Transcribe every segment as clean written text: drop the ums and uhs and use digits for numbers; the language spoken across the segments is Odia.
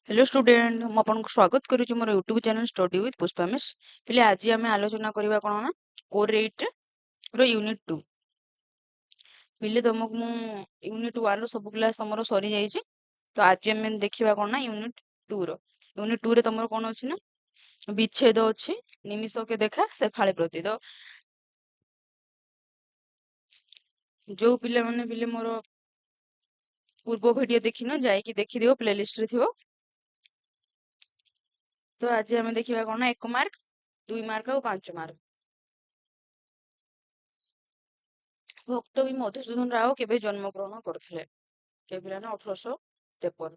ହ୍ୟାଲୋ ଷ୍ଟୁଡେଣ୍ଟ, ମୁଁ ଆପଣଙ୍କୁ ସ୍ୱାଗତ କରୁଛି ମୋର YouTube channel study with Pushpa miss. ପିଲେ, ଆଜି ଆମେ ଆଲୋଚନା କରିବା କ'ଣ ନା କୋର୍ 8 ର ୟୁନିଟ୍ 2। ପିଲେ, ତମକୁ ମୁଁ ୟୁନିଟ୍ 1 ର ସବୁ କ୍ଲାସ୍ ତମର ସରିଯାଇଛି। ତ ଆଜି ଆମେ ଦେଖିବା କ'ଣ ନା ୟୁନିଟ୍ 2 ର। ୟୁନିଟ୍ 2 ରେ ତମର କ'ଣ ଅଛି ନା ବିଚ୍ଛେଦ ଅଛି, ନିମିଷକେ ଦେଖା, ଶେଫାଳି ପ୍ରତି। ତ ଯୋଉ ପିଲାମାନେ ପିଲେ ମୋର ପୂର୍ବ ଭିଡିଓ ଦେଖିନ, ଯାଇକି ଦେଖିଦିଅ, ପ୍ଲେଲିଷ୍ଟରେ ଥିବ। ତ ଆଜି ଆମେ ଦେଖିବା କ'ଣ ନା 1 ମାର୍କ, 2 ମାର୍କ ଆଉ 5 ମାର୍କ। ଭକ୍ତକବି ମଧୁସୂଦନ ରାଓ କେବେ ଜନ୍ମଗ୍ରହଣ କରିଥିଲେ? କେବେ ନା 1853।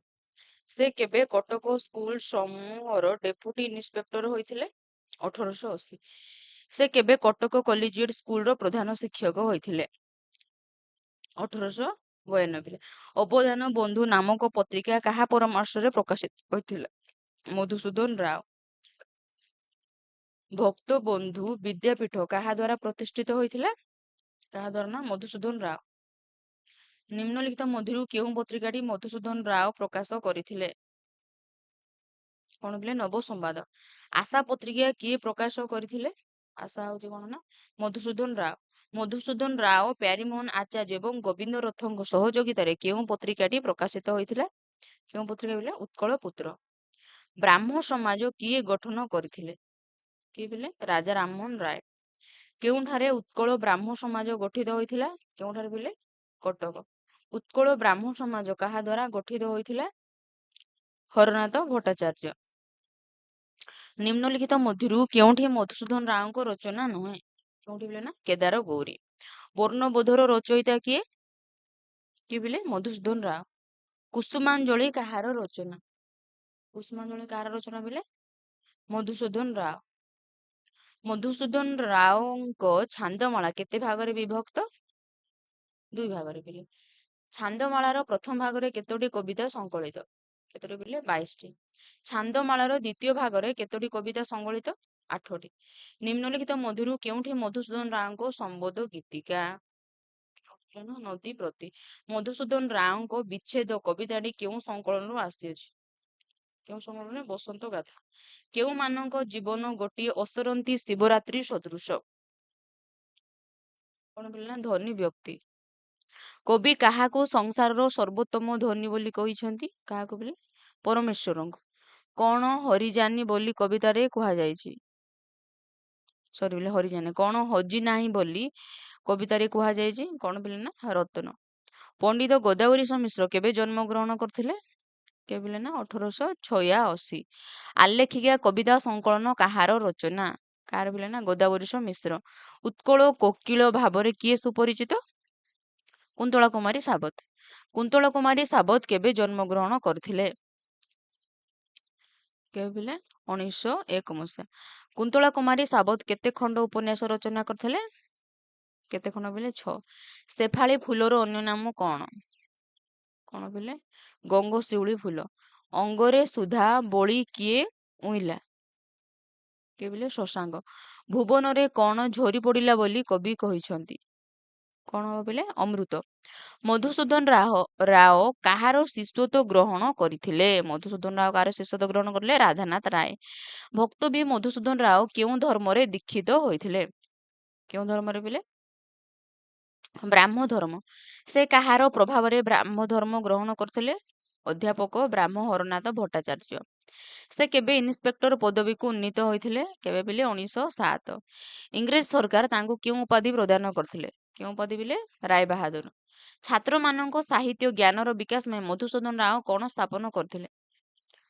ସେ କେବେ କଟକ ସ୍କୁଲ ସମୂହର ଡେପୁଟି ଇନ୍ସପେକ୍ଟର ହୋଇଥିଲେ? 1880। ସେ କେବେ କଟକ କଲିଜିଏଟ ସ୍କୁଲର ପ୍ରଧାନ ଶିକ୍ଷକ ହୋଇଥିଲେ? 1892। ଅବଦାନ ବନ୍ଧୁ ନାମକ ପତ୍ରିକା କାହା ପରାମର୍ଶରେ ପ୍ରକାଶିତ ହୋଇଥିଲା? ମଧୁସୂଦନ ରାଓ। ଭକ୍ତବନ୍ଧୁ ବିଦ୍ୟାପୀଠ କାହା ଦ୍ୱାରା ପ୍ରତିଷ୍ଠିତ ହୋଇଥିଲା? କାହା ଦ୍ୱାରା ନା ମଧୁସୂଦନ ରାଓ। ନିମ୍ନଲିଖିତ ମଧ୍ୟରୁ କେଉଁ ପତ୍ରିକାଟି ମଧୁସୂଦନ ରାଓ ପ୍ରକାଶ କରିଥିଲେ? କଣ ପିଲେ? ନବ ସମ୍ବାଦ। ଆଶା ପତ୍ରିକା କିଏ ପ୍ରକାଶ କରିଥିଲେ? ଆଶା ହଉଛି କଣ ନା ମଧୁସୂଦନ ରାଓ। ମଧୁସୂଦନ ରାଓ, ପ୍ୟାରୀମୋହନ ଆଚାର୍ଯ୍ୟ ଏବଂ ଗୋବିନ୍ଦ ରଥଙ୍କ ସହଯୋଗିତାରେ କେଉଁ ପତ୍ରିକାଟି ପ୍ରକାଶିତ ହୋଇଥିଲା? କେଉଁ ପତ୍ରିକା ପିଲେ? ଉତ୍କଳ ପୁତ୍ର। ବ୍ରାହ୍ମ ସମାଜ କିଏ ଗଠନ କରିଥିଲେ? କିଏ ପିଲେ? ରାଜା ରାମମୋହନ ରାୟ। କେଉଁଠାରେ ଉତ୍କଳ ବ୍ରାହ୍ମ ସମାଜ ଗଠିତ ହୋଇଥିଲା? କେଉଁଠାରେ ପିଲେ? କଟକ। ଉତ୍କଳ ବ୍ରାହ୍ମ ସମାଜ କାହା ଦ୍ୱାରା ଗଠିତ ହୋଇଥିଲା? ହରନାଥ ଭଟ୍ଟାଚାର୍ଯ୍ୟ। ନିମ୍ନଲିଖିତ ମଧ୍ୟରୁ କେଉଁଠି ମଧୁସୂଦନ ରାଓଙ୍କ ରଚନା ନୁହେଁ? କେଉଁଠି ପିଲେ ନା କେଦାର ଗୌରୀ। ବର୍ଣ୍ଣବୋଧର ରଚୟିତା କିଏ? କିଏ ପିଲେ? ମଧୁସୂଦନ ରାଓ। କୁସୁମାଞ୍ଜଳି କାହାର ରଚନା? କୁସୁମାଞ୍ଜଳି କାହାର ରଚନା ପିଲେ? ମଧୁସୂଦନ ରାଓ। ମଧୁସୂଦନ ରାଓଙ୍କ ଛାନ୍ଦମାଳା କେତେ ଭାଗରେ ବିଭକ୍ତ? 2 ଭାଗରେ ପିଲେ। ଛାନ୍ଦମାଳାର ପ୍ରଥମ ଭାଗରେ କେତୋଟି କବିତା ସଂକଳିତ? କେତୋଟି ପିଲେ? 22ଟି। ଛାନ୍ଦମାଳାର ଦ୍ୱିତୀୟ ଭାଗରେ କେତୋଟି କବିତା ସଂକଳିତ? 8ଟି। ନିମ୍ନଲିଖିତ ମଧ୍ୟରୁ କେଉଁଠି ମଧୁସୂଦନ ରାଓଙ୍କ ସମ୍ବୋଧ ଗୀତିକା? ନଦୀ ପ୍ରତି। ମଧୁସୂଦନ ରାଓଙ୍କ ବିଚ୍ଛେଦ କବିତାଟି କେଉଁ ସଂକଳନରୁ ଆସିଅଛି? କେଉଁ ସଂକଳନରେ? ବସନ୍ତ ଗାଥା। କେଉଁମାନଙ୍କ ଜୀବନ ଗୋଟିଏ ଅସରନ୍ତି ଶିବରାତ୍ରି ସଦୃଶ? କଣ ପିଲେ ନା ଧନୀ ବ୍ୟକ୍ତି। କବି କାହାକୁ ସଂସାରର ସର୍ବୋତ୍ତମ ଧନୀ ବୋଲି କହିଛନ୍ତି? କାହାକୁ ପିଲେ? ପରମେଶ୍ୱରଙ୍କୁ। କଣ ହରିଜାନି ବୋଲି କବିତାରେ କୁହାଯାଇଛି? ସରି ପିଲେ, ହରିଜାନି। କଣ ହଜି ନାହିଁ ବୋଲି କବିତାରେ କୁହାଯାଇଛି? କଣ ପିଲେ ନା ରତ୍ନ। ପଣ୍ଡିତ ଗୋଦାବରୀଶ ମିଶ୍ର କେବେ ଜନ୍ମଗ୍ରହଣ କରିଥିଲେ? କେବେ ପିଲେ ନା 1886। ଆଲେଖିକା କବିତା ସଂକଳନ କାହାର ରଚନା? କାହାର ପିଲେ ନା ଗୋଦାବରୀଶ ମିଶ୍ର। ଉତ୍କଳ କୋକିଳ ଭାବରେ କିଏ ସୁପରିଚିତ? କୁନ୍ତଳା କୁମାରୀ ସାବତ। କୁନ୍ତଳା କୁମାରୀ ସାବତ କେବେ ଜନ୍ମଗ୍ରହଣ କରିଥିଲେ? କେବେ ପିଲେ? 1901 ମସିହା। କୁନ୍ତଳା କୁମାରୀ ସାବତ କେତେ ଖଣ୍ଡ ଉପନ୍ୟାସ ରଚନା କରିଥିଲେ? କେତେ ଖଣ୍ଡ ପିଲେ? 6। ଶେଫାଳି ଫୁଲର ଅନ୍ୟ ନାମ କଣ? କଣ ପିଲେ? ଗଙ୍ଗଶିଉଳି ଫୁଲ। ଅଙ୍ଗରେ ସୁଧା ବୋଳି କିଏ ଉଇଁଲା? କିଏ ପିଲେ? ଶଶାଙ୍କ। ଭୁବନରେ କଣ ଝରି ପଡିଲା ବୋଲି କବି କହିଛନ୍ତି? କଣ ହବ ପିଲେ? ଅମୃତ। ମଧୁସୂଦନ ରାଓ କାହାର ଶିଷ୍ୟତ୍ୱ ଗ୍ରହଣ କରିଥିଲେ? ମଧୁସୂଦନ ରାଓ କାହାର ଶିଷ୍ୟତ୍ୱ ଗ୍ରହଣ କରିଥିଲେ? ରାଧାନାଥ ରାୟ। ଭକ୍ତକବି ମଧୁସୂଦନ ରାଓ କେଉଁ ଧର୍ମରେ ଦୀକ୍ଷିତ ହୋଇଥିଲେ? କେଉଁ ଧର୍ମରେ ପିଲେ? ବ୍ରାହ୍ମ ଧର୍ମ। ସେ କାହାର ପ୍ରଭାବରେ ବ୍ରାହ୍ମ ଧର୍ମ ଗ୍ରହଣ କରିଥିଲେ? ଅଧ୍ୟାପକ ବ୍ରାହ୍ମ ହରନାଥ ଭଟ୍ଟାଚାର୍ଯ୍ୟ। ସେ କେବେ ଇନ୍ସପେକ୍ଟର ପଦବୀକୁ ଉନ୍ନୀତ ହୋଇଥିଲେ? କେବେ ପିଲେ? 1907। ଇଂରେଜ ସରକାର ତାଙ୍କୁ କେଉଁ ଉପାଧି ପ୍ରଦାନ କରିଥିଲେ? କେଉଁ ଉପାଧି ପିଲେ? ରାୟବାହାଦୁର। ଛାତ୍ରମାନଙ୍କ ସାହିତ୍ୟ ଜ୍ଞାନର ବିକାଶ ପାଇଁ ମଧୁସୂଦନ ରାଓ କଣ ସ୍ଥାପନ କରିଥିଲେ?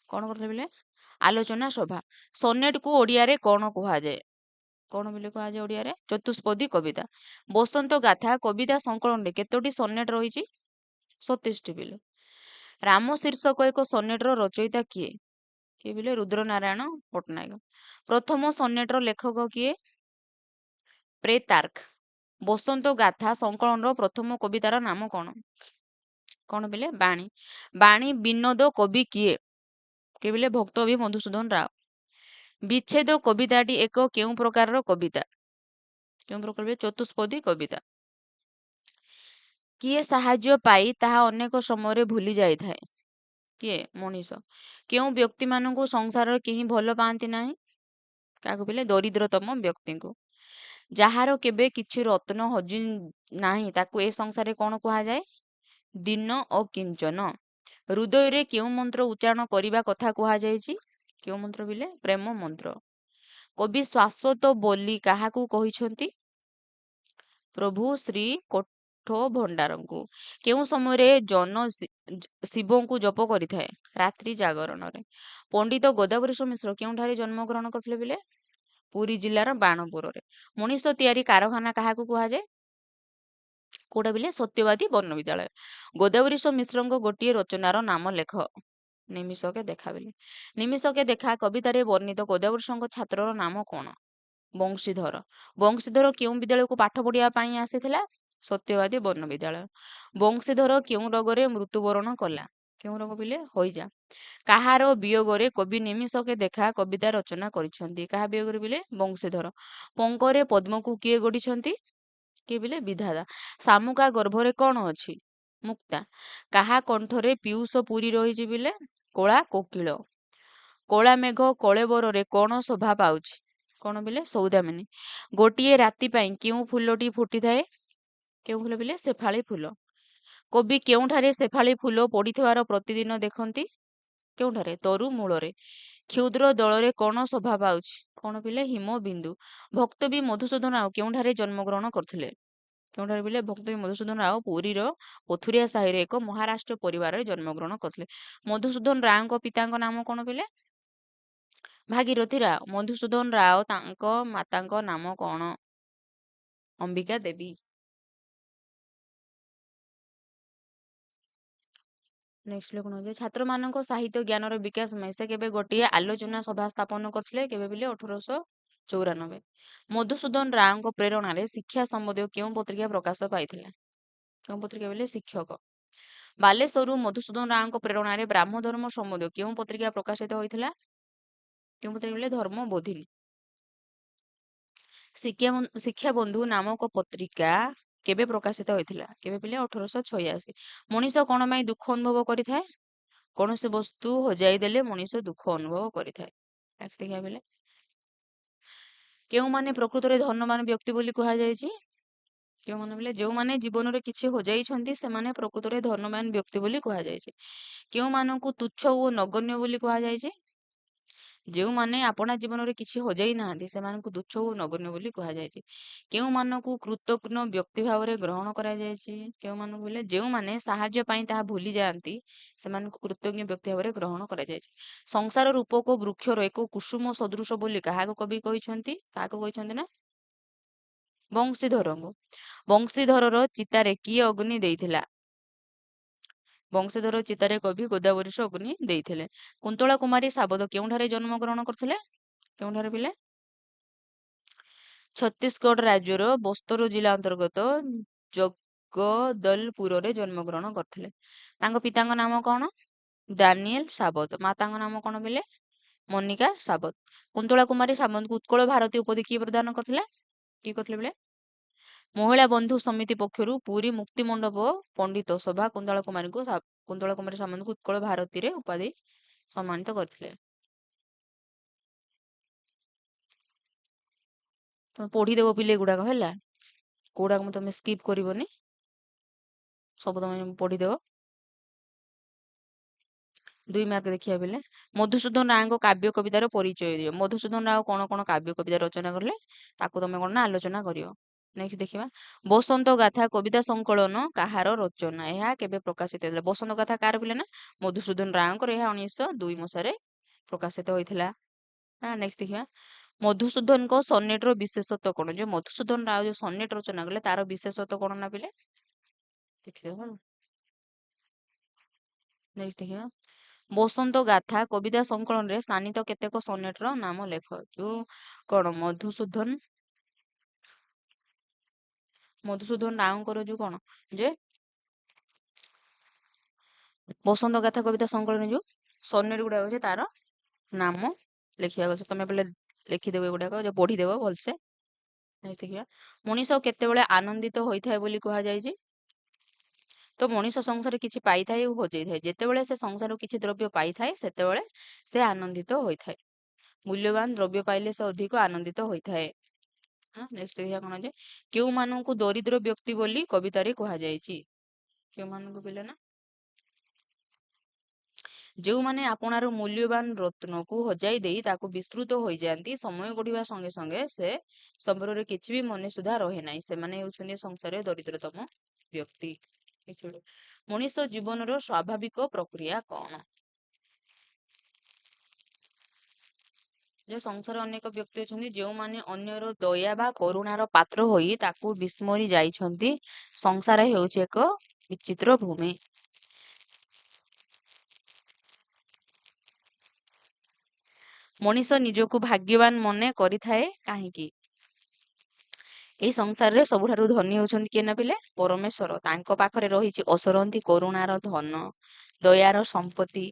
କଣ କରିଥିଲେ ପିଲେ? ଆଲୋଚନା ସଭା। ସନେଟକୁ ଓଡ଼ିଆରେ କଣ କୁହାଯାଏ? କଣ ବୋଲି କୁହାଯାଏ ଓଡ଼ିଆରେ? ଚତୁଷ୍ପଦୀ କବିତା। ବସନ୍ତ ଗାଥା କବିତା ସଂକଳନରେ କେତୋଟି ସନେଟ ରହିଛି? 27ଟି ପିଲେ। ରାମ ଶୀର୍ଷକ ଏକ ସନେଟର ରଚୟିତା କିଏ? କିଏ ପିଲେ? ରୁଦ୍ରନାରାୟଣ ପଟ୍ଟନାୟକ। ପ୍ରଥମ ସନେଟର ଲେଖକ କିଏ? ପ୍ରେତାର୍କ। ବସନ୍ତ ଗାଥା ସଂକଳନର ପ୍ରଥମ କବିତାର ନାମ କଣ? କଣ ପିଲେ? ବାଣୀ। ବାଣୀ ବିନୋଦ କବି କିଏ? କିଏ ପିଲେ? ଭକ୍ତକବି ମଧୁସୂଦନ ରାଓ। ବିଚ୍ଛେଦ କବିତାଟି ଏକ କେଉଁ ପ୍ରକାରର କବିତା? କେଉଁ ପ୍ରକାର? ଚତୁଷ୍ପଦୀ କବିତା। କିଏ ସାହାଯ୍ୟ ପାଇ ତାହା ଅନେକ ସମୟରେ ଭୁଲି ଯାଇଥାଏ? କିଏ? ମଣିଷ। କେଉଁ ବ୍ୟକ୍ତିମାନଙ୍କୁ ସଂସାରରେ କେହି ଭଲ ପାଆନ୍ତି ନାହିଁ? କାହାକୁ ପିଲେ? ଦରିଦ୍ରତମ ବ୍ୟକ୍ତିଙ୍କୁ। ଯାହାର କେବେ କିଛି ରତ୍ନ ହଜି ନାହିଁ ତାକୁ ଏ ସଂସାରରେ କଣ କୁହାଯାଏ? ଦୀନ ଓ କିଞ୍ଚନ। ହୃଦୟରେ କେଉଁ ମନ୍ତ୍ର ଉଚ୍ଚାରଣ କରିବା କଥା କୁହାଯାଇଛି? କେଉଁ ମନ୍ତ୍ର ପିଲେ? ପ୍ରେମ ମନ୍ତ୍ର। କବି ଶାଶ୍ୱତ ବୋଲି କାହାକୁ କହିଛନ୍ତି? ପ୍ରଭୁ ଶ୍ରୀ କୋଠ ଭଣ୍ଡାରଙ୍କୁ। କେଉଁ ସମୟରେ ଜନ ଶିବଙ୍କୁ ଜପ କରିଥାଏ? ରାତ୍ରି ଜାଗରଣରେ। ପଣ୍ଡିତ ଗୋଦାବରୀଶ ମିଶ୍ର କେଉଁଠାରେ ଜନ୍ମଗ୍ରହଣ କରିଥିଲେ ପିଲେ? ପୁରୀ ଜିଲ୍ଲାର ବାଣପୁରରେ। ମଣିଷ ତିଆରି କାରଖାନା କାହାକୁ କୁହାଯାଏ? କୋଉଟା ପିଲେ? ସତ୍ୟବାଦୀ ବର୍ଣ୍ଣ ବିଦ୍ୟାଳୟ। ଗୋଦାବରୀଶ ମିଶ୍ରଙ୍କ ଗୋଟିଏ ରଚନାର ନାମ ଲେଖ। ନିମିଷକେ ଦେଖା ବୋଲି। ନିମିଷକେ ଦେଖା କବିତାରେ ବର୍ଣ୍ଣିତ ଗୋଦାବରୀଶଙ୍କ ଛାତ୍ରର ନାମ କଣ? ବଂଶୀଧର। ବଂଶୀଧର କେଉଁ ବିଦ୍ୟାଳୟକୁ ପାଠ ପଢିବା ପାଇଁ ଆସିଥିଲା? ସତ୍ୟବାଦୀ ବର୍ଣ୍ଣ ବିଦ୍ୟାଳୟ। ବଂଶୀଧର କେଉଁ ରୋଗରେ ମୃତ୍ୟୁବରଣ କଲା? କେଉଁ ରୋଗ ପିଲେ? ହଇଜା। କାହାର ବିୟୋଗରେ କବି ନିମିଷକେ ଦେଖା କବିତା ରଚନା କରିଛନ୍ତି? କାହା ବିୟୋଗରେ ପିଲେ? ବଂଶୀଧର। ପଙ୍କରେ ପଦ୍ମକୁ କିଏ ଗଢିଛନ୍ତି? କିଏ ପିଲେ? ବିଧାତା। ଶାମୁକା ଗର୍ଭରେ କଣ ଅଛି? ମୁକ୍ତା। କାହା କଣ୍ଠରେ ପୀୟୁଷ ପୁରୀ ରହିଛି ପିଲେ? କଳା କୋକିଳ। କଳା ମେଘ କଳେବରରେ କଣ ଶୋଭା ପାଉଛି? କଣ ପିଲେ? ସୌଦାମିନୀ। ଗୋଟିଏ ରାତି ପାଇଁ କେଉଁ ଫୁଲଟି ଫୁଟିଥାଏ? କେଉଁ ଫୁଲ ପିଲେ? ଶେଫାଳି ଫୁଲ। କବି କେଉଁଠାରେ ଶେଫାଳି ଫୁଲ ପଡିଥିବାର ପ୍ରତିଦିନ ଦେଖନ୍ତି? କେଉଁଠାରେ? ତରୁ ମୂଳରେ। କ୍ଷୁଦ୍ର ଦଳରେ କଣ ଶୋଭା ପାଉଛି? କଣ ପିଲେ? ହିମବିନ୍ଦୁ। ଭକ୍ତକବି ମଧୁସୂଦନ ରାଓ କେଉଁଠାରେ ଜନ୍ମଗ୍ରହଣ କରିଥିଲେ? କେଉଁଠାରେ ପିଲେ? ଭକ୍ତକବି ମଧୁସୂଦନ ରାଓ ପୁରୀର ପଥୁରିଆ ସାହିରେ ଏକ ମହାରାଷ୍ଟ୍ର ପରିବାରରେ ଜନ୍ମଗ୍ରହଣ କରିଥିଲେ। ମଧୁସୂଦନ ରାଓଙ୍କ ପିତାଙ୍କ ନାମ କଣ ପିଲେ? ଭାଗୀରଥି ରାଓ। ମଧୁସୂଦନ ରାଓ ତାଙ୍କ ମାତାଙ୍କ ନାମ କଣ? ଅମ୍ବିକା ଦେବୀ। ନେକ୍ସଟ କଣ ହଉଛି? ଛାତ୍ରମାନଙ୍କ ସାହିତ୍ୟ ଜ୍ଞାନର ବିକାଶ ପାଇଁ ସେ କେବେ ଗୋଟିଏ ଆଲୋଚନା ସଭା ସ୍ଥାପନ କରିଥିଲେ? କେବେ ପିଲେ? 1894। ମଧୁସୂଦନ ରାଓଙ୍କ ପ୍ରେରଣାରେ ଶିକ୍ଷା ସମ୍ବନ୍ଧୀୟ କେଉଁ ପତ୍ରିକା ପ୍ରକାଶ ପାଇଥିଲା? କେଉଁ ପତ୍ରିକା ବୋଲେ? ଶିକ୍ଷକ। ବାଲେଶ୍ୱରରୁ ମଧୁସୂଦନ ରାଓଙ୍କ ପ୍ରେରଣାରେ ବ୍ରାହ୍ମ ଧର୍ମ ସମ୍ବନ୍ଧୀୟ କେଉଁ ପତ୍ରିକା ପ୍ରକାଶିତ ହୋଇଥିଲା? କେଉଁ ପତ୍ରିକା ବୋଲେ? ଧର୍ମବୋଧିନୀ। ଶିକ୍ଷାବନ୍ଧୁ ନାମକ ପତ୍ରିକା କେବେ ପ୍ରକାଶିତ ହୋଇଥିଲା? କେବେ ପିଲେ? 1886। ମଣିଷ କଣ ପାଇଁ ଦୁଃଖ ଅନୁଭବ କରିଥାଏ? କୌଣସି ବସ୍ତୁ ହଜାଇ ଦେଲେ ମଣିଷ ଦୁଃଖ ଅନୁଭବ କରିଥାଏ। ନେକ୍ସଟ ଦେଖିବା ପିଲେ, କେଉଁମାନେ ପ୍ରକୃତରେ ଧନବାନ ବ୍ୟକ୍ତି ବୋଲି କୁହାଯାଇଛି? କେଉଁମାନେ ବୋଲେ? ଯେଉଁମାନେ ଜୀବନରେ କିଛି ହଜାଇଛନ୍ତି ସେମାନେ ପ୍ରକୃତରେ ଧନବାନ ବ୍ୟକ୍ତି ବୋଲି କୁହାଯାଇଛି। କେଉଁମାନଙ୍କୁ ତୁଚ୍ଛ ଓ ନଗଣ୍ୟ ବୋଲି କୁହାଯାଇଛି? ଯେଉଁମାନେ ଆପଣା ଜୀବନରେ କିଛି ହଜାଇ ନାହାନ୍ତି ସେମାନଙ୍କୁ ତୁଚ୍ଛ ଓ ନଗଣ୍ୟ ବୋଲି କୁହାଯାଇଛି। କେଉଁମାନଙ୍କୁ କୃତଜ୍ଞ ବ୍ୟକ୍ତି ଭାବରେ ଗ୍ରହଣ କରାଯାଇଛି? କେଉଁମାନଙ୍କୁ ବୋଲେ? ଯେଉଁମାନେ ସାହାଯ୍ୟ ପାଇଁ ତାହା ଭୁଲି ଯାଆନ୍ତି ସେମାନଙ୍କୁ କୃତଜ୍ଞ ବ୍ୟକ୍ତି ଭାବରେ ଗ୍ରହଣ କରାଯାଇଛି। ସଂସାର ରୂପକ ବୃକ୍ଷର ଏକ କୁସୁମ ସଦୃଶ ବୋଲି କାହାକୁ କବି କହିଛନ୍ତି? କାହାକୁ କହିଛନ୍ତି ନା? ବଂଶୀଧରଙ୍କୁ। ବଂଶୀଧରର ଚିତାରେ କିଏ ଅଗ୍ନି ଦେଇଥିଲା? ବଂଶୀଧର ଚିତାରେ କବି ଗୋଦାବରୀଶ ଅଗ୍ନି ଦେଇଥିଲେ। କୁନ୍ତଳା କୁମାରୀ ସାବତ କେଉଁଠାରେ ଜନ୍ମଗ୍ରହଣ କରିଥିଲେ? କେଉଁଠାରେ ପିଲେ? ଛତିଶଗଡ଼ ରାଜ୍ୟର ବସ୍ତର ଜିଲ୍ଲା ଅନ୍ତର୍ଗତ ଜଗଦଲପୁରରେ ଜନ୍ମଗ୍ରହଣ କରିଥିଲେ। ତାଙ୍କ ପିତାଙ୍କ ନାମ କଣ? ଦାନିଏଲ ସାବତ। ମାତାଙ୍କ ନାମ କଣ ପିଲେ? ମନିକା ସାବତ। କୁନ୍ତଳା କୁମାରୀ ସାବତଙ୍କୁ ଉତ୍କଳ ଭାରତୀ ଉପାଧି କିଏ ପ୍ରଦାନ କରିଥିଲା? କିଏ କରିଥିଲେ ପିଲେ? ମହିଳା ବନ୍ଧୁ ସମିତି ପକ୍ଷରୁ ପୁରୀ ମୁକ୍ତି ମଣ୍ଡପ ପଣ୍ଡିତ ସଭା କୁନ୍ତଳା କୁମାରୀ ସାମନ୍ତଙ୍କୁ ଉତ୍କଳ ଭାରତୀରେ ଉପାଧି ସମ୍ମାନିତ କରିଥିଲେ। ତମେ ପଢିଦେବ ପିଲେ ଏଗୁଡାକ ହେଲା, କୋଉଡାକ ମୁଁ ତମେ ସ୍କିପ୍ କରିବନି, ସବୁ ତମେ ପଢିଦେବ। 2 ମାର୍କ ଦେଖିବା ପିଲେ। ମଧୁସୂଦନ ରାଓଙ୍କ କାବ୍ୟ କବିତାର ପରିଚୟ ଦିଅ। ମଧୁସୂଦନ ରାଓ କଣ କଣ କାବ୍ୟ କବିତା ରଚନା କଲେ ତାକୁ ତମେ କଣ ନା ଆଲୋଚନା କରିବ। ନେକ୍ସଟ ଦେଖିବା, ବସନ୍ତ ଗାଥା କବିତା ସଂକଳନ କାହାର ରଚନା? ଏହା କେବେ ପ୍ରକାଶିତ ହେଇଥିଲା? ବସନ୍ତ ଗାଥା କାହାର ପିଲେ ନା? ମଧୁସୂଦନ ରାଓଙ୍କର। ଏହା 1902 ମସିହାରେ ପ୍ରକାଶିତ ହୋଇଥିଲା। ନେକ୍ସଟ ଦେଖିବା, ମଧୁସୂଦନଙ୍କ ସନେଟର ବିଶେଷତ୍ୱ କଣ? ଯୋଉ ମଧୁସୂଦନ ରାଓ ଯୋଉ ସନେଟ ରଚନା କଲେ ତାର ବିଶେଷତ୍ୱ କଣ ନା ପିଲେ? ଦେଖିଦେବ। ନେକ୍ସଟ ଦେଖିବା, ବସନ୍ତ ଗାଥା କବିତା ସଂକଳନରେ ସ୍ଥାନିତ କେତେକ ସନେଟର ନାମ ଲେଖ। ଯୋଉ କଣ ମଧୁସୂଦନ ରାଓଙ୍କର ଯୋଉ କଣ ଯେ ବସନ୍ତ ଗାଥା କବିତା ସଂକଳନ ଯୋଉ ସନେଟ ଗୁଡାକ ଅଛି ତାର ନାମ ଲେଖିବାକୁ ଅଛି। ତମେ ବୋଲେ ଲେଖିଦେବ ଏଗୁଡାକ, ଯୋଉ ପଢିଦେବ ଭଲସେ। ନେକ୍ସଟ ଦେଖିବା, ମଣିଷ କେତେବେଳେ ଆନନ୍ଦିତ ହୋଇଥାଏ ବୋଲି କୁହାଯାଇଛି? ତ ମଣିଷ ସଂସାରରେ କିଛି ପାଇଥାଏ ଓ ହଜେଇଥାଏ। ଯେତେବେଳେ ସେ ସଂସାରରୁ କିଛି ଦ୍ରବ୍ୟ ପାଇଥାଏ ସେତେବେଳେ ସେ ଆନନ୍ଦିତ ହୋଇଥାଏ। ମୂଲ୍ୟବାନ ଦ୍ରବ୍ୟ ପାଇଲେ ସେ ଅଧିକ ଆନନ୍ଦିତ ହୋଇଥାଏ। ନେକ୍ସଟ ଦେଖିବା କଣ ଯେ କେଉଁମାନଙ୍କୁ ଦରିଦ୍ର ବ୍ୟକ୍ତି ବୋଲି କବିତାରେ କୁହାଯାଇଛି? କେଉଁମାନଙ୍କୁ ପିଲେ ନା ଯେଉଁମାନେ ଆପଣାର ମୂଲ୍ୟବାନ ରତ୍ନକୁ ହଜାଇ ଦେଇ ତାକୁ ବିସ୍ତୃତ ହୋଇଯାଆନ୍ତି, ସମୟ ଗଢିବା ସଙ୍ଗେ ସଙ୍ଗେ ସେ ସମ୍ପର୍କରେ କିଛି ବି ମନେ ସୁଦ୍ଧା ରହେ ନାହିଁ, ସେମାନେ ହେଉଛନ୍ତି ସଂସାରରେ ଦରିଦ୍ରତମ ବ୍ୟକ୍ତି। ମଣିଷ ଜୀବନର ସ୍ୱାଭାବିକ ପ୍ରକ୍ରିୟା କଣ? ଯେ ସଂସାର ଅନେକ ବ୍ୟକ୍ତି ଅଛନ୍ତି ଯେଉଁମାନେ ଅନ୍ୟର ଦୟା ବା କରୁଣାର ପାତ୍ର ହୋଇ ତାକୁ ବିସ୍ମରି ଯାଇଛନ୍ତି। ସଂସାର ହେଉଛି ଏକ ବିଚିତ୍ର ଭୂମି। ମଣିଷ ନିଜକୁ ଭାଗ୍ୟବାନ ମନେ କରିଥାଏ କାହିଁକି? ଏଇ ସଂସାରରେ ସବୁଠାରୁ ଧନୀ ହେଉଛନ୍ତି କିଏ ନା ପିଲେ? ପରମେଶ୍ୱର। ତାଙ୍କ ପାଖରେ ରହିଛି ଅସରନ୍ତି କରୁଣାର ଧନ, ଦୟାର ସମ୍ପତ୍ତି।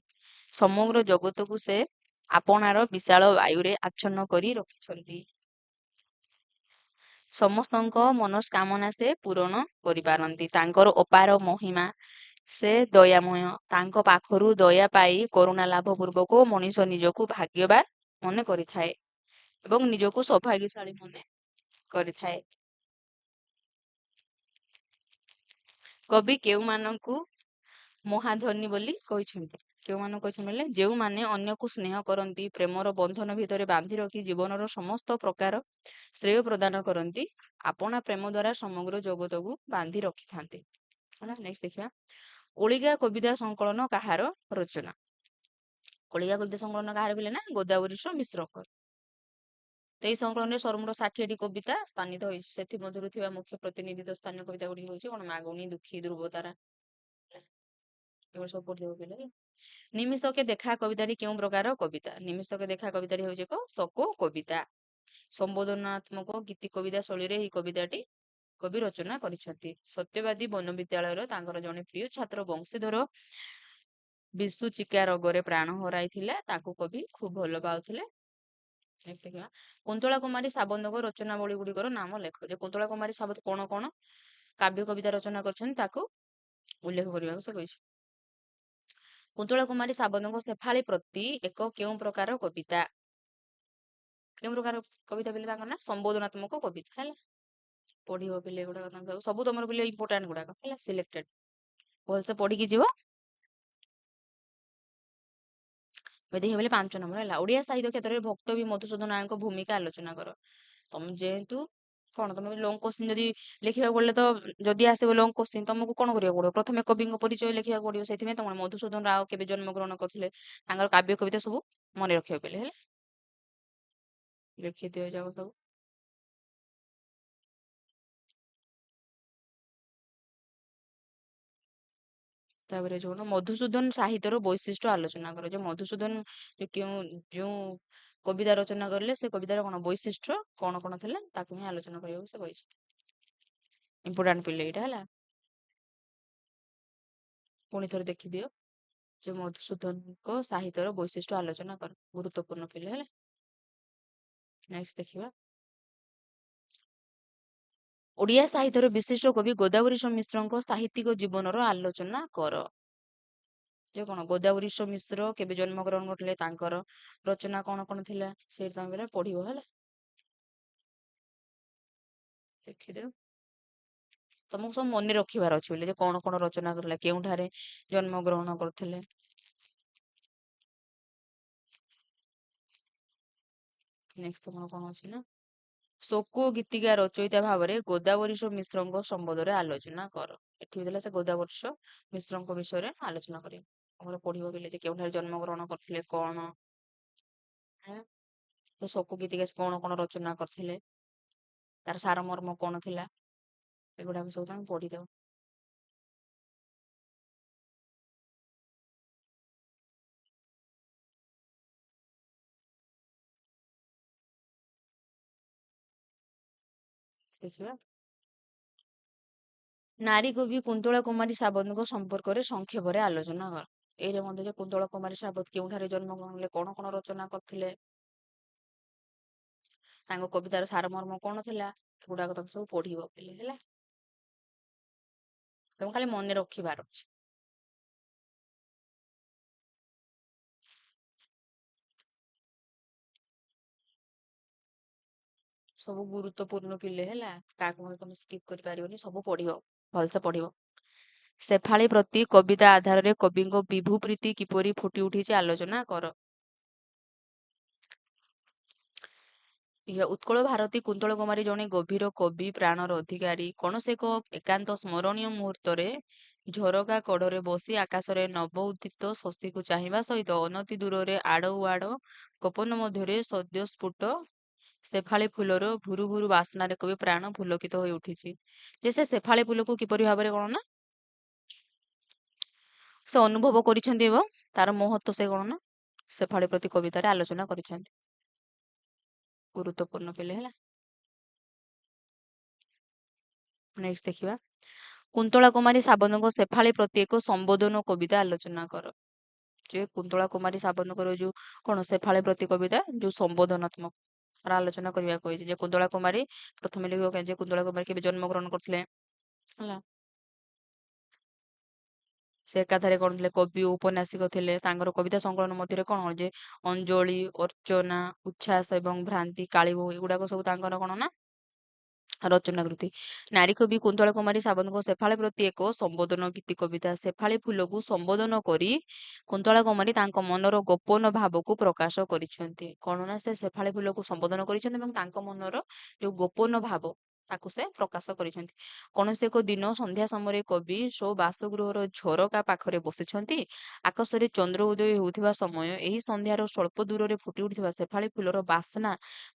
ସମଗ୍ର ଜଗତକୁ ସେ ଆପଣାର ବିଶାଳ ବାୟୁରେ ଆଚ୍ଛନ୍ନ କରି ରଖିଛନ୍ତି। ସମସ୍ତଙ୍କ ମନସ୍କାମନା ସେ ପୂରଣ କରିପାରନ୍ତି। ତାଙ୍କର ଅପାର ମହିମା, ସେ ଦୟାମୟ। ତାଙ୍କ ପାଖରୁ ଦୟା ପାଇ କରୁଣା ଲାଭ ପୂର୍ବକ ମଣିଷ ନିଜକୁ ଭାଗ୍ୟବାନ ମନେ କରିଥାଏ ଏବଂ ନିଜକୁ ସୌଭାଗ୍ୟଶାଳୀ ମନେ କରିଥାଏ। କବି କେଉଁମାନଙ୍କୁ ମହାଧନୀ ବୋଲି କହିଛନ୍ତି? କେଉଁମାନଙ୍କୁ କହିଛନ୍ତି ବୋଇଲେ ଯେଉଁମାନେ ଅନ୍ୟକୁ ସ୍ନେହ କରନ୍ତି, ପ୍ରେମର ବନ୍ଧନ ଭିତରେ ବାନ୍ଧି ରଖି ଜୀବନର ସମସ୍ତ ପ୍ରକାର ଶ୍ରେୟ ପ୍ରଦାନ କରନ୍ତି, ଆପଣା ପ୍ରେମ ଦ୍ୱାରା ସମଗ୍ର ଜଗତକୁ ବାନ୍ଧି ରଖିଥାନ୍ତି। ହେଲା, ନେକ୍ସଟ ଦେଖିବା। ଓଳିଗା କବିତା ସଂକଳନ କାହାର ରଚନା? କଳିକା କବିତା ସଂକଳନ କାହାର ପିଲେ ନା ଗୋଦାବରୀଶ ମିଶ୍ରଙ୍କର। ତ ଏଇ ସଂକଳନରେ ସର୍ବମୋଟ 60ଟି କବିତା ସ୍ଥାନିତ ହୋଇଛି। ସେଥିମଧ୍ୟରୁ ଥିବା ମୁଖ୍ୟ ପ୍ରତିନିଧିତ୍ୱ ସ୍ଥାନୀୟ କବିତା ଗୁଡ଼ିକ ହେଉଛି କଣ? ମାଗୁଣି, ଦୁଃଖୀ, ଧ୍ରୁବତାରା। ଏଗୁଡ଼ା ସବୁ ପଢିଦେବ ପିଲେ। ନିମିଷକେ ଦେଖା କବିତାଟି କେଉଁ ପ୍ରକାର କବିତା? ନିମିଷକେ ଦେଖା କବିତାଟି ହେଉଛି ଏକ ଶୋକ କବିତା। ସମ୍ବୋଧନାତ୍ମକ ଗୀତି କବିତା ଶୈଳୀରେ ଏହି କବିତାଟି କବି ରଚନା କରିଛନ୍ତି। ସତ୍ୟବାଦୀ ବନବିଦ୍ୟାଳୟର ତାଙ୍କର ଜଣେ ପ୍ରିୟ ଛାତ୍ର ବଂଶୀଧର ବିଷୁଚିକା ରୋଗରେ ପ୍ରାଣ ହରାଇଥିଲା। ତାକୁ କବି ଖୁବ ଭଲ ପାଉଥିଲେ। ଦେଖିବା, କୁନ୍ତଳା କୁମାରୀ ସାବନ୍ତଙ୍କ ରଚନାବଳୀ ଗୁଡ଼ିକର ନାମ ଲେଖ। ଯେ କୁନ୍ତଳା କୁମାରୀ ସାବନ୍ତ କଣ କଣ କାବ୍ୟ କବିତା ରଚନା କରିଛନ୍ତି ତାକୁ ଉଲ୍ଲେଖ କରିବାକୁ ସେ କହିଛି। କୁନ୍ତଳା କୁମାରୀ ସାବନ୍ତଙ୍କ ଶେଫାଳି ପ୍ରତି ଏକ କେଉଁ ପ୍ରକାର କବିତା? କେଉଁ ପ୍ରକାର କବିତା ପିଲେ ତାଙ୍କର ନା ସମ୍ବୋଧନାତ୍ମକ କବିତା। ହେଲା, ପଢିବ ପିଲେ ଏଗୁଡାକ ତମେ ସବୁ ତମର ପିଲେ ଇମ୍ପୋର୍ଟାଣ୍ଟ ଗୁଡାକ ହେଲା, ସିଲେକ୍ଟେଡ ଭଲସେ ପଢିକି ଯିବ। ଦେଖିବା ବୋଲେ 5 ନମ୍ବର ହେଲା ଓଡ଼ିଆ ସାହିତ୍ୟ କ୍ଷେତ୍ରରେ ଭକ୍ତ ବି ମଧୁସୂଦନ ରାୟଙ୍କ ଭୂମିକା ଆଲୋଚନା କର। ତମେ ଯେହେତୁ କଣ ତମେ ଲଙ୍ଗ କୋଶ୍ଚିନ୍ ଯଦି ଲେଖିବାକୁ ପଡିଲେ ତ ଯଦି ଆସିବ ଲଙ୍ଗ କୋଶ୍ଚିନ୍ ତମକୁ କଣ କରିବାକୁ ପଡିବ? ପ୍ରଥମେ କବିଙ୍କ ପରିଚୟ ଲେଖିବାକୁ ପଡିବ। ସେଥିପାଇଁ ତମେ ମଧୁସୂଦନ ରାଓ କେବେ ଜନ୍ମଗ୍ରହଣ କରିଥିଲେ, ତାଙ୍କର କାବ୍ୟ କବିତା ସବୁ ମନେ ରଖିବାକୁ ପଡିଲେ। ହେଲା, ଲେଖିଦିଅ ଯାକ ସବୁ। ତାପରେ ଯୋଉ ମଧୁସୂଦନ ସାହିତ୍ୟର ବୈଶିଷ୍ଟ୍ୟ ଆଲୋଚନା କର। ଯେ ମଧୁସୂଦନ କେଉଁ ଯେଉଁ କବିତା ରଚନା କଲେ ସେ କବିତାର କଣ ବୈଶିଷ୍ଟ୍ୟ କଣ କଣ ଥିଲା ତାକୁ ହିଁ ଆଲୋଚନା କରିବାକୁ ସେ କହିଛି। ଇମ୍ପୋର୍ଟାଣ୍ଟ ପିଲେ ଏଇଟା ହେଲା, ପୁଣି ଥରେ ଦେଖିଦିଅ। ଯେ ମଧୁସୂଦନଙ୍କ ସାହିତ୍ୟର ବୈଶିଷ୍ଟ୍ୟ ଆଲୋଚନା କର, ଗୁରୁତ୍ୱପୂର୍ଣ୍ଣ ପିଲେ ହେଲା। ନେକ୍ସଟ ଦେଖିବା, ଓଡ଼ିଆ ସାହିତ୍ୟର ବିଶିଷ୍ଟ କବି ଗୋଦାବରୀଶ ମିଶ୍ରଙ୍କ ସାହିତ୍ୟିକ ଜୀବନର ଆଲୋଚନା କର। ଯେ କଣ ଗୋଦାବରୀଶ ମିଶ୍ର କେବେ ଜନ୍ମଗ୍ରହଣ କରିଥିଲେ, ତାଙ୍କର ରଚନା କଣ କଣ ଥିଲା ସେଇଟା ତମେ ପଢିବ। ହେଲା, ଦେଖିଦିଅ, ତମକୁ ସବୁ ମନେ ରଖିବାର ଅଛି ବୋଲି ଯେ କଣ କଣ ରଚନା କରିଥିଲେ, କେଉଁଠାରେ ଜନ୍ମଗ୍ରହଣ କରିଥିଲେ। ନେକ୍ସଟ ତମର କଣ ଅଛି ନା ଶୋକ ଗୀତିକା ରଚୟିତା ଭାବରେ ଗୋଦାବରୀଶ ମିଶ୍ରଙ୍କ ସମ୍ବନ୍ଧରେ ଆଲୋଚନା କର। ଏଠି ବି ଥିଲା ସେ ଗୋଦାବରୀଶ ମିଶ୍ରଙ୍କ ବିଷୟରେ ଆଲୋଚନା କରିବ। ଆମର ପଢିବ ପିଲେ ଯେ କେଉଁଠାରେ ଜନ୍ମଗ୍ରହଣ କରିଥିଲେ, କଣ ତ ଶୋକ ଗୀତିକା ସେ କଣ କଣ ରଚନା କରିଥିଲେ, ତାର ସାରମର୍ମ କଣ ଥିଲା, ଏଗୁଡାକ ସବୁ ତମେ ପଢିଦବ। ଦେଖିବା, ନାରୀ କବି କୁନ୍ତଳା କୁମାରୀ ସାବନ୍ତଙ୍କ ସମ୍ପର୍କରେ ସଂକ୍ଷେପରେ ଆଲୋଚନା କର। ଏଇରେ ମଧ୍ୟ ଯେ କୁନ୍ତଳା କୁମାରୀ ସାବତ କେଉଁଠାରେ ଜନ୍ମଗ୍ରହଣ କଲେ, କଣ କଣ ରଚନା କରିଥିଲେ, ତାଙ୍କ କବିତାର ସାରମର୍ମ କଣ ଥିଲା, ଏଗୁଡାକ ତମେ ସବୁ ପଢିବ ପିଲେ। ହେଲା, ତମେ ଖାଲି ମନେ ରଖିବାର ଅଛି। ସବୁ ଗୁରୁତ୍ୱପୂର୍ଣ୍ଣ ପିଲେ ହେଲା, କାହାକୁ ମଧ୍ୟ ତମେ ସ୍କିପ୍ କରିପାରିବନି, ସବୁ ପଢିବ, ଭଲସେ ପଢିବ। ଶେଫାଳି ପ୍ରତି କବିତା ଆଧାରରେ କବିଙ୍କ ବିଭୁ ପ୍ରୀତି କିପରି ଫୁଟି ଉଠିଛି ଆଲୋଚନା କର। ଉତ୍କଳ ଭାରତୀ କୁନ୍ତଳ କୁମାରୀ ଜଣେ ଗଭୀର କବି ପ୍ରାଣର ଅଧିକାରୀ। କୌଣସି ଏକ ଏକାନ୍ତ ସ୍ମରଣୀୟ ମୁହୂର୍ତ୍ତରେ ଝରକା କଡ଼ରେ ବସି ଆକାଶରେ ନବ ଉଦିତ ଶଶୀକୁ ଚାହିଁବା ସହିତ ଅନତି ଦୂରରେ ଆଡ଼ ଉଆଡ଼ ଗୋପନ ମଧ୍ୟରେ ସଦ୍ୟସ୍ଫୁଟ ଶେଫାଳି ଫୁଲର ଭୁରୁ ଭୁରୁ ବାସ୍ନାରେ କବି ପ୍ରାଣ ପୁଲକିତ ହୋଇ ଉଠିଛି। ଯେ ସେ ଶେଫାଳି ଫୁଲକୁ କିପରି ଭାବରେ କଣ ନା ସେ ଅନୁଭବ କରିଛନ୍ତି ଏବଂ ତାର ମହତ୍ଵ ସେ କଣ ନା ଶେଫାଳି ପ୍ରତି କବିତାରେ ଆଲୋଚନା କରିଛନ୍ତି। ଗୁରୁତ୍ୱପୂର୍ଣ୍ଣ ପିଲେ ହେଲା। ନେକ୍ସଟ ଦେଖିବା, କୁନ୍ତଳା କୁମାରୀ ସାବନ୍ତଙ୍କ ଶେଫାଳି ପ୍ରତି ଏକ ସମ୍ବୋଧନ କବିତା ଆଲୋଚନା କର। ଯେ କୁନ୍ତଳା କୁମାରୀ ସାବନ୍ତଙ୍କର ଯୋଉ କଣ ଶେଫାଳି ପ୍ରତି କବିତା ଯୋଉ ସମ୍ବୋଧନାତ୍ମକ ଆଲୋଚନା କରିବାକୁ କହିଛି। ଯେ କୁନ୍ତଳା କୁମାରୀ ପ୍ରଥମେ ଲେଖିବ ଯେ କୁନ୍ତଳା କୁମାରୀ କେବେ ଜନ୍ମଗ୍ରହଣ କରିଥିଲେ ହେଲା, ସେ ଏକାଧାରେ କଣ ଥିଲେ କବି ଓ ଉପନ୍ୟାସିକ ଥିଲେ। ତାଙ୍କର କବିତା ସଂକଳନ ମଧ୍ୟରେ କଣ ଯେ ଅଞ୍ଜଳି, ଅର୍ଚ୍ଚନା, ଉଚ୍ଛ୍ୱାସ ଏବଂ ଭ୍ରାନ୍ତି, କାଳିବୋହୁ ଏଗୁଡାକ ସବୁ ତାଙ୍କର କଣ ନା ରଚନା କୃତି। ନାରୀ କବି କୁନ୍ତଳା କୁମାରୀ ସାବନ୍ତଙ୍କ ଶେଫାଳି ପ୍ରତି ଏକ ସମ୍ବୋଧନ ଗୀତି କବିତା। ଶେଫାଳି ଫୁଲକୁ ସମ୍ବୋଧନ କରି କୁନ୍ତଳା କୁମାରୀ ତାଙ୍କ ମନର ଗୋପନ ଭାବକୁ ପ୍ରକାଶ କରିଛନ୍ତି। କଣ ନା ସେ ଶେଫାଳି ଫୁଲକୁ ସମ୍ବୋଧନ କରିଛନ୍ତି ଏବଂ ତାଙ୍କ ମନର ଯୋଉ ଗୋପନ ଭାବ ତାକୁ ସେ ପ୍ରକାଶ କରିଛନ୍ତି। କୌଣସି ଏକ ଦିନ ସନ୍ଧ୍ୟା ସମୟରେ କବି ସ୍ୱ ବାସଗୃହର ଝରକା ପାଖରେ ବସିଛନ୍ତି। ଆକାଶରେ ଚନ୍ଦ୍ର ଉଦୟ ହେଉଥିବା ସମୟ। ଏହି ସନ୍ଧ୍ୟାର ସ୍ୱଳ୍ପ ଦୂରରେ ଫୁଟି ଉଠିଥିବା ଶେଫାଳି ଫୁଲର ବାସ୍ନା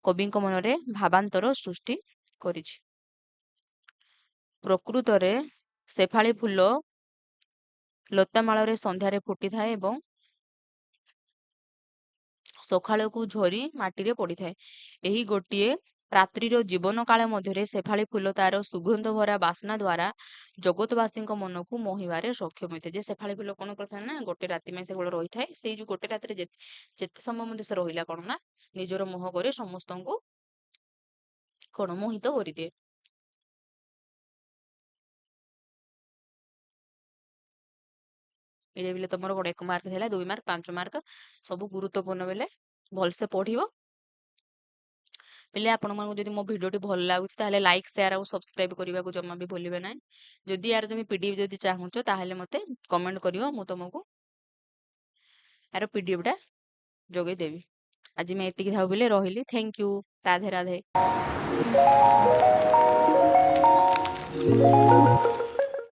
କବିଙ୍କ ମନରେ ଭାବାନ୍ତର ସୃଷ୍ଟି କରିଛି। ପ୍ରକୃତରେ ଶେଫାଳି ଫୁଲ ଲତାମାଳରେ ସନ୍ଧ୍ୟାରେ ଫୁଟିଥାଏ ଏବଂ ସକାଳକୁ ଝରି ମାଟିରେ ପଡିଥାଏ। ଏହି ଗୋଟିଏ ରାତ୍ରିର ଜୀବନ କାଳ ମଧ୍ୟରେ ଶେଫାଳି ଫୁଲ ତାର ସୁଗନ୍ଧ ଭରା ବାସ୍ନା ଦ୍ୱାରା ଜଗତବାସୀଙ୍କ ମନକୁ ମୋହିବାରେ ସକ୍ଷମ ହୋଇଥାଏ। ଯେ ଶେଫାଳି ଫୁଲ କଣ କରିଥାଏ ନା ଗୋଟେ ରାତି ପାଇଁ ସେ କେବଳ ରହିଥାଏ। ସେଇ ଯୋଉ ଗୋଟେ ରାତିରେ ଯେତେ ସମୟ ମଧ୍ୟ ସେ ରହିଲା କଣ ନା ନିଜର ମୋହକରେ ସମସ୍ତଙ୍କୁ କଣ ମୋହିତ କରିଦିଏ। ଏଇଟା ବୋଲେ ତମର କଣ 1 ମାର୍କ ହେଲା, 2 ମାର୍କ, 5 ମାର୍କ, ସବୁ ଗୁରୁତ୍ୱପୂର୍ଣ୍ଣ ବେଲେ ଭଲସେ ପଢିବ। ପିଲେ ଆପଣମାନଙ୍କୁ ଯଦି ମୋ ଭିଡ଼ିଓଟି ଭଲ ଲାଗୁଛି ତାହେଲେ ଲାଇକ୍, ସେୟାର ଆଉ ସବସ୍କ୍ରାଇବ କରିବାକୁ ଜମା ବି ଭୁଲିବେ ନାହିଁ। ଯଦି ୟାର ତମେ ପିଡିଏଫ୍ ଯଦି ଚାହୁଁଛ ତାହେଲେ ମତେ କମେଣ୍ଟ କରିବ, ମୁଁ ତମକୁ ୟାର ପିଡିଏଫ୍ ଟା ଯୋଗେଇ ଦେବି। ଆଜି ମୁଁ ଏତିକି ଥାଉ ପିଲେ, ରହିଲି। Thank you. Radhe Radhe.